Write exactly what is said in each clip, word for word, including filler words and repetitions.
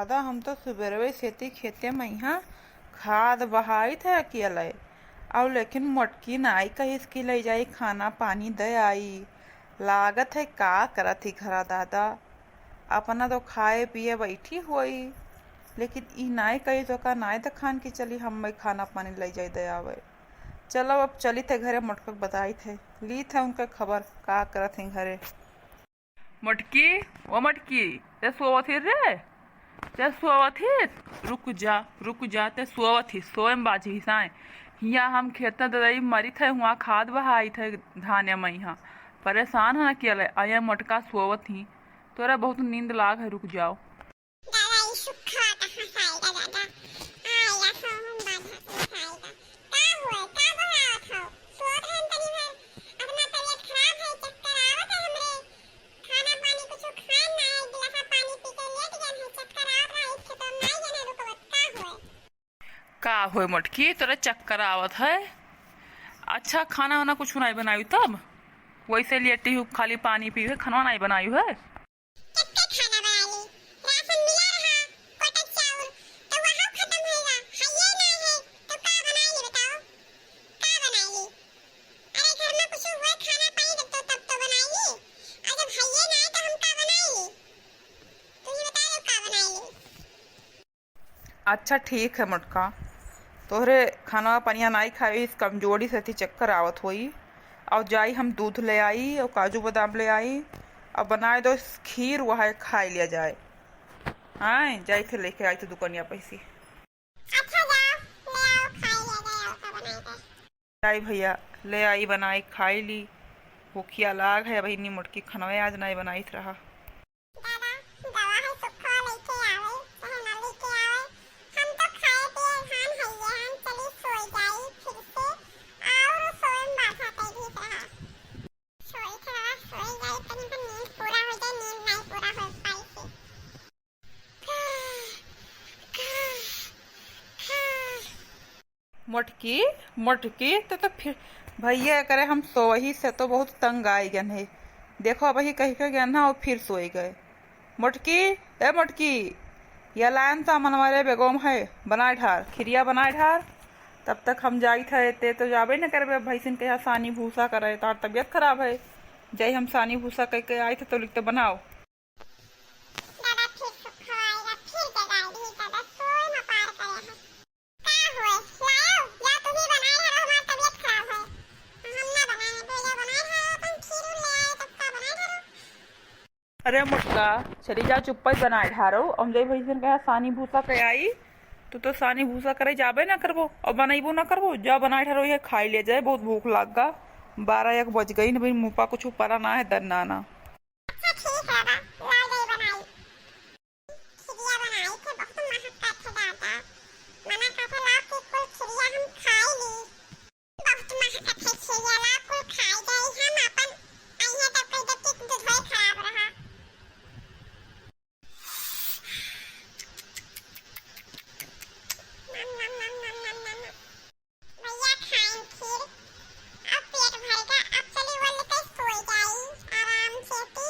दादा, हम तो सुबेरवे सेती खेते में इहाँ खाद बहाइत है अकेले, और लेकिन मोटकी नाई कहिस कि ले जाई खाना पानी दे आई। लागत है का करत ही घरा दादा, अपना तो खाए पिए बैठी होई, लेकिन ई नाई कहिस तो का नाई देखान कि चली हम खाना पानी ले जाई दे आवे। चलो अब चली थे घरे, मोटका के बताई थे, ली थे उनके खबर का करत ही घरे। मोटकी, ओ मोटकी, ते सोवत ही रे? ते सोवत ही? रुक जा, रुक जा, ते सोवत ही, सोए में बाझी हिसाए। हियाँ हम खेत ददई मरित है, हुआँ खाद बहाइत है धाने में हियाँ। परेशान है ना किया ले, अये मोटका सोवत ही। तोरा बहुत नींद लाग है, रुक जाओ। दादा, ई सुखवा कहाँ से आएगा दादा? आएगा, सोहन बांधा से आएगा। का हुए? का बहरावत हो? सोत रहन तनी भर। अपना तबीयत खराब है, चक्कर आवत है हमरे। खाना पानी कुछ खाए ना है, एक गिलासा पानी पी के लेट गए हैं, चक्कर आवत रहा, एक खेतवा में नहीं गए हैं रुकवत। का हुए? का होए मोटकी, तोरा चक्कर आवत है? अच्छा, खाना वाना कुछ नहीं बनायु तब? वैसे लेटी हूँ, खाली पानी पी है, खाना नहीं बनायु है? कत्ते खाना बनाई ली? राशन मिला रहा, कोटक चाउर, तो वहाँ खत्म होएगा, है ये नहीं है, तो का बनाई ली बताओ? का बनाई ली? अरे घर में कुछ हुए खाना पानी तब तो, तब तो बनाई ली, और जब है ये नहीं तो हम का बनाई ली? तू ही बता दो का बनाई ली? अच्छा ठीक है मोटका, तोहरे खाना पनिया नाई खाई, इस कमजोरी से थी चक्कर आवत होई। और जाई हम दूध ले आई और काजू बादाम ले आई और बनाए दो खीर, वह खाई लिया जाए। हाँ, जाई थे लेके आई तो दुकानिया पैसी। अच्छा, जाओ, ले आओ, खाई लिया जाए, और का बनाई थे? आई भैया, ले आई बनाई खाई ली। भूखिया लाग है बहिनी, मोटकी खनवे आज नाई बनाइत रहा। दादा, दवा है सुखवा लेके आवे, चाहे ना लेके आवे, हम तो खाए पिए धान हइये, हम चली सोई जाई फिर से, और सोए में बाधा कई भी रहा। सोई थोड़ा, सोई जाई, तनी पर नींद पूरा हो जाए, नींद नहीं पूरा हो पाई से। मोटकी, मोटकी, तो, तो फिर भैया करे हम सोवही से तो बहुत तंग आई गन है। देखो, अबही कह के गन है और फिर सोई गए। मोटकी, ए मोटकी, या लाइन सा मनवारे बेगोम है, बनाए ढार, खिरिया बनाए ढार। तब तक हम जाई थे, ते तो जाबे न करबे, भैंसिन के यहाँ सानी भूसा करे, तार तबियत खराब है। जाई हम सानी भूसा कह के आई थे, तो लिखते बनाओ। दादा फिर सुखवा आएगा, फिर जगाएगी, दादा सोए में पार करे हैं। का हुए? लाओ, या तुम ही बनाए रहो, हमार तबियत खराब है। हम ना बनाए, तो या बनाए रहो, अपन खीर ले आए, तब का बनाए रहो? अरे मोटका, चली जाओ, चुप्पा ही बनाए ढारो। हम जाई भैंसिन के यहाँ सानी भूसा के आई, तू तो सानी भूसा करे जाबे ना करबो और बनैबो ना करबो। जा बनाए ढारो, ये खाई ले जाए, बहुत भूख लाग गा। बारह एक बज गई न भाई, मुँह पा कुछ परा ना है, दन्ना ना। अच्छा ठीक है बा, ला गई बनाई। खिरिया बनाई थे, बहुत महक का थे दादा। मना का थे ला के कुल खिरिया हम खाई ली। बहुत महक का थे खिरिया, ला कुल खाई जाई हम अपन। अइहे तब कह दे कि दूधवे खराब रहा। नम, नम, नम। भैया खाइन खीर, अब पेट भर गया, अब चली वल के सोई जाई आराम से ती।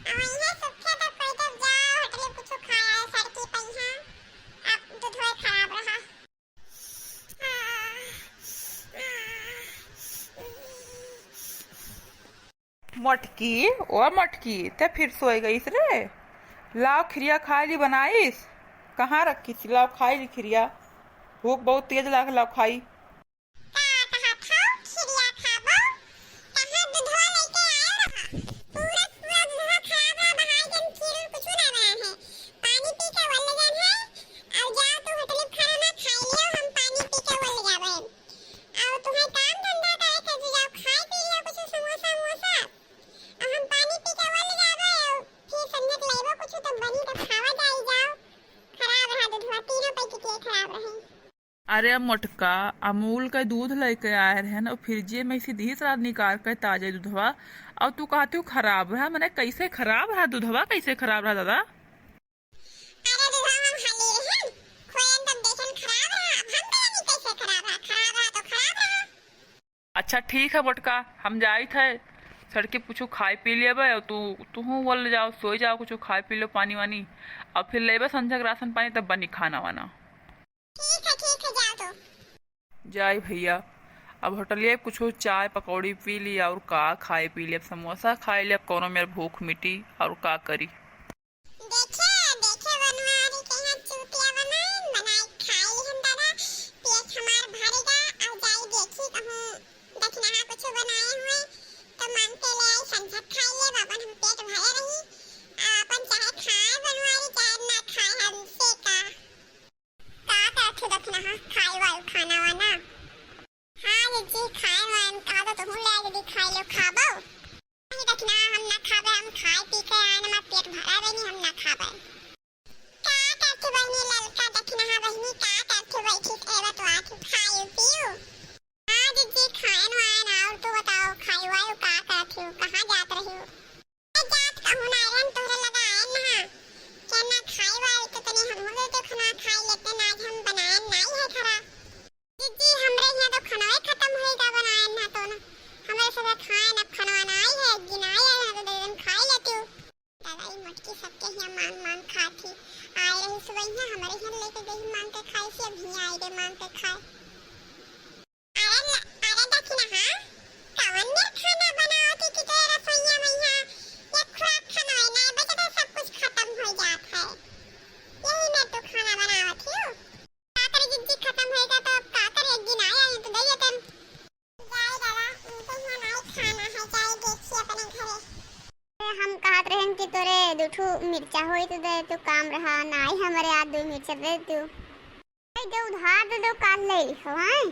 अब इहाँ सुखे तो कोई तो जा होटल कुछ खाया है सड़की पे इहाँ, अब दूधवे खराब रहा। मोटकी, ओ मोटकी, ते फिर सोए गईस रे? लाव खिरिया खाए ली बनाईस। कहाँ रखी थी? लाव खाए ली खिरिया। भूख बहुत तेज लाग, लाव खाई। का कहत हौ, खिरिया खाबो? कहाँ दूधवा लेके आयो रहा? पूरा, पूरा दूधवा खराब है, बहार जन खीर उर कुछ ना बना है। पानी पी के वल जन है, और जाओ तू होटल खाना ना खाई लियो, हम पानी पी के वल जाबे। और तुम्हें काम धंधा करे के जी, जाओ खाए पी लियो कुछ समोसा वमोसा। अब हम पानी पी के वल जाबे, फिर संझक लइबो कुछ तो बनी तो खावा जाई जाओ। खराब रहा दूधवा, तीनों पैकेट ये खराब रहे। अरे मोटका, अमूल का दूध लेके आए रहे न, फ्रिजे में से दीस रात निकाल के ताजे दूधवा, और तू कहती हूँ खराब रहा। मने कैसे खराब रहा दूधवा, कैसे खराब रहा दादा? अरे दूधवा हम हाली रहे, खोयन तब देखन खराब रहा, अब हम कहेंगे कैसे खराब रहा, खराब रहा तो खराब रहा। अच्छा ठीक है मोटका, हम जाइत है, सड़के कुछ खाए पी लेबे, और तू, तूहू वल जाओ, सोई जाओ, कुछ खाए पी लो, पानी वानी। अब फिर लेबे संझा के राशन पानी, तब बनी खाना वाना। ठीक है, ठीक है, जाओ तो। जाई भइया, अब होटलिया कुछ चाय पकौड़ी पी ली, और का खाए पी ली, अब समोसा खाए ली, अब कौनो मेर भूख मिटी, और का करी। देखे, देखे बनवारी के यहाँ चूतिया बनाइन, बनाए खाई हम दादा, पेट हमार भरेगा, और जाई देखी कहूँ दखिनहा कुछ बनाए हुए, तो मांग के ले आई, संझा खाई ले, बाबन हम पेट भरे रही, अपन चाहे खाए बनवारी, चाहे ना खाए, हमसे का। का करथू दखिनहा, खाए वाल खाना वाना? हाँ जीजी, खाए वान का तो तुहूँ ले आ दीदी, खाए लो, खाबो? नहीं दखिनहा, हम ना खाबे, हम खाए पी के आए ना, हमार पेट भरा बनी, हम ना खाबे। का करथू बहिनी ललका दखिनहा बहिनी, का करथू बैठी के एवा तो आथू खाए पियो? हाँ जीजी, खाए वान, और तू बताओ, खाए वाए का करथू, कहाँ जात रही हो? जात कहूँ ना आयरन तोहरे लगा आयन ना, क्या ना खाई वाई तो तनी हमहू लोग तो खाना खाई लेते ना, आज हम बनायन नाई है खरा। जीजी, हमरे यहाँ तो खाना ही खत्म होई गा बनायन ना तो ना, हमरे सब खाए ना खाना नाई है, गिनाए है ना तो दे दिन खाई लेती हूँ। दादा, ई मोटकी सबके यहाँ मांग मांग खाती, आए रही सुबह यहाँ हमरे यहाँ लेके गई मांग के खाई से, अब यहाँ आई रे मांग के खाए। अरे ल-, अरे दखिनहा, कवन मेर खाना बनावत ही कि तोरे रसोइया में यहाँ एक खुराक खाना है, नाय बचे तो सब कुछ खत्म हो जात है। यही मेर तू खाना बनावत ही हो। का करे जिज्जी, खत्म होएगा तो अब का करे, एक दिन आए, आए तो दे देते हैं। जाए दादा, इनके यहाँ नाय खाना है, जाए देखिए अपने घरे। हम कहत रहेन कि तोरे दू ठू मिर्चा होई तो दे, तू काम रहा, नाय हमरे आज दू मिर्चा दे तू। भाई, जो उधार दे दो, काल ले लिहो, हैं?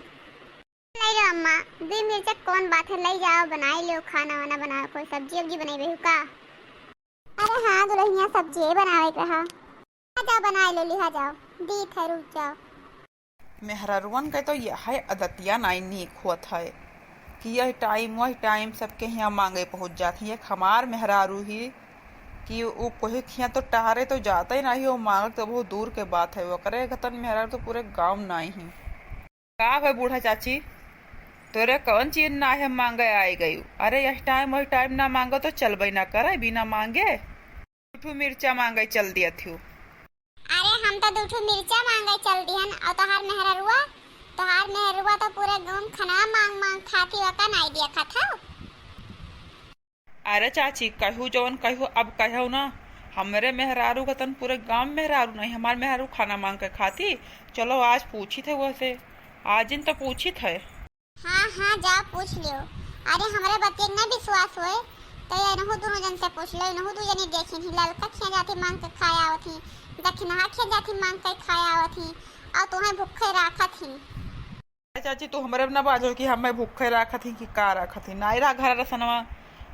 ले लो अम्मा, दो मिर्चा कौन बात है, ले जाओ, बनाए लो, खाना वाना बनाओ, कोई सब्जी उब्जी बनाई रही का? अरे हाँ दुल्हनिया, सब्जी बनावे के रहा, आ जाओ, बनाए लो, लिहा जाओ, दी थे, रुक जाओ। मेहरारुअन के तो यह आदतिया नाई नीक होत है कि यह टाइम वह टाइम सबके यहाँ मांगे पहुँच जात ही। एक हमार मेहरारू ही कि उ कोही खिया तो टहरे तो जाते ही नाही, वो मांगक तो बहुत दूर के बात है। ओकरे खतन मेहरारू तो पूरे गांव नाई ही। का भाई बूढ़ा चाची, तोरे कौन चीज ना है मांगे आए गई? अरे यह टाइम वह टाइम ना मांगो तो चलबे ना करे बिना मांगे। दू ठू मिर्चा मांगे चल दिया थी। अरे हम तो दू ठू मिर्चा मांगे चल दिहन, और तोहार मेहररुआ, तोहार मेहररुआ तो पूरे गाँव में खाना मांग मांग खाती, ओका नाई दिया खात हौ। अरे चाची, कहू जवन कहू, अब कहू ना, हमरे मेहरारू का तन पूरे गांव में मेहरारू नहीं, हमार मेहरारू खाना मांग के खाती। चलो आज पूछी थे वैसे, आज इन तो पूछी थे। हाँ, हाँ, जा पूछ लियो। अरे, हमरे बतिया के ना विश्वास होए, तो ये इनहू दोनों जन से पूछ लो, इनहू दू जनी देखिन ही, ललका खिया जाती मांग के खाए आवत ही, दखिनहा खिया जाती मांग के खाए आवत ही, और तुम्हें भूखे राखत ही। अरे चाची, तू हमरे ना बाजो कि हमें भूखे राखत ही कि का राखत ही, नाई रहा घर रसनवा,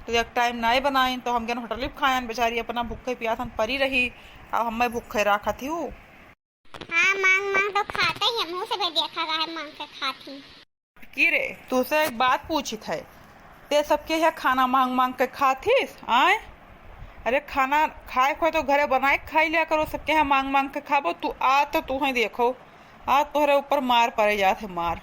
तो एक टाइम नाई बनाइन, तो हम गेन होटल पे खायन, बेचारी अपना भूखे पियासन परी रही, अब हमें भूखे राखत ही ऊ। हाँ, मांग मांग तो खाते ही, मुंह से भी देखा रहा है मांग के खाती। की रे, तूसे एक बात पूछित है, ते सबके यहाँ खाना मांग मांग के खाथिस, आय? अरे खाना खाए खोए तो घरे बनाए के खाई लिया करो, सबके यहाँ मांग मांग के खाबो, तू आ तो तू ही देखो, आ तोहरे ऊपर मार पड़े जात है, मार।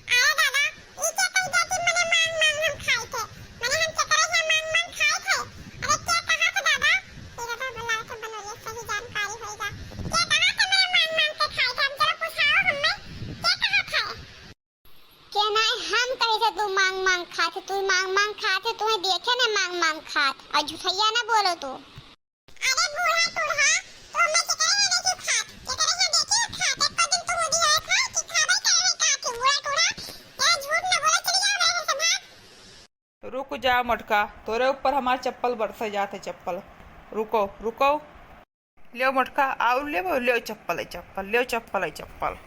अरे दादा, ई के कह दिया कि मने मांग मांग हम खाई थे, मने हम केकरे यहाँ मांग मांग खाई थे? अरे के कहा थे दादा? ए दादा, बुलाए के बनोले सही जानकारी होएगा। के कहा थे मने मांग मांग के खाई थे? हम जरा पूछाओ हमें, के कहा थे? के नाई हम कही थे तू मांग मांग खात, तू मांग मांग खात, तुम्हें देखे ने मांग मांग खात, और झूठैया ना बोलो तू। अरे बूढ़ा टूढ़ा, तू हमें केकरे यहाँ देखी खात, केकरे यहाँ देखी खात, एको दिन तू मुड़ी है खा कि खाबे करे रही का कि बूढ़ा टूढ़ा, ए झूठ ना बोलो, चली जाओ मेरे से भाग। रुक जा मोटका, तोरे ऊपर हमार चप्पल बरसे जात है, चप्पल। रुको, रुको। लेव मोटका, आउ लेव, लेव चप्पल है, चप्पल, लेव चप्पल है, चप्पल।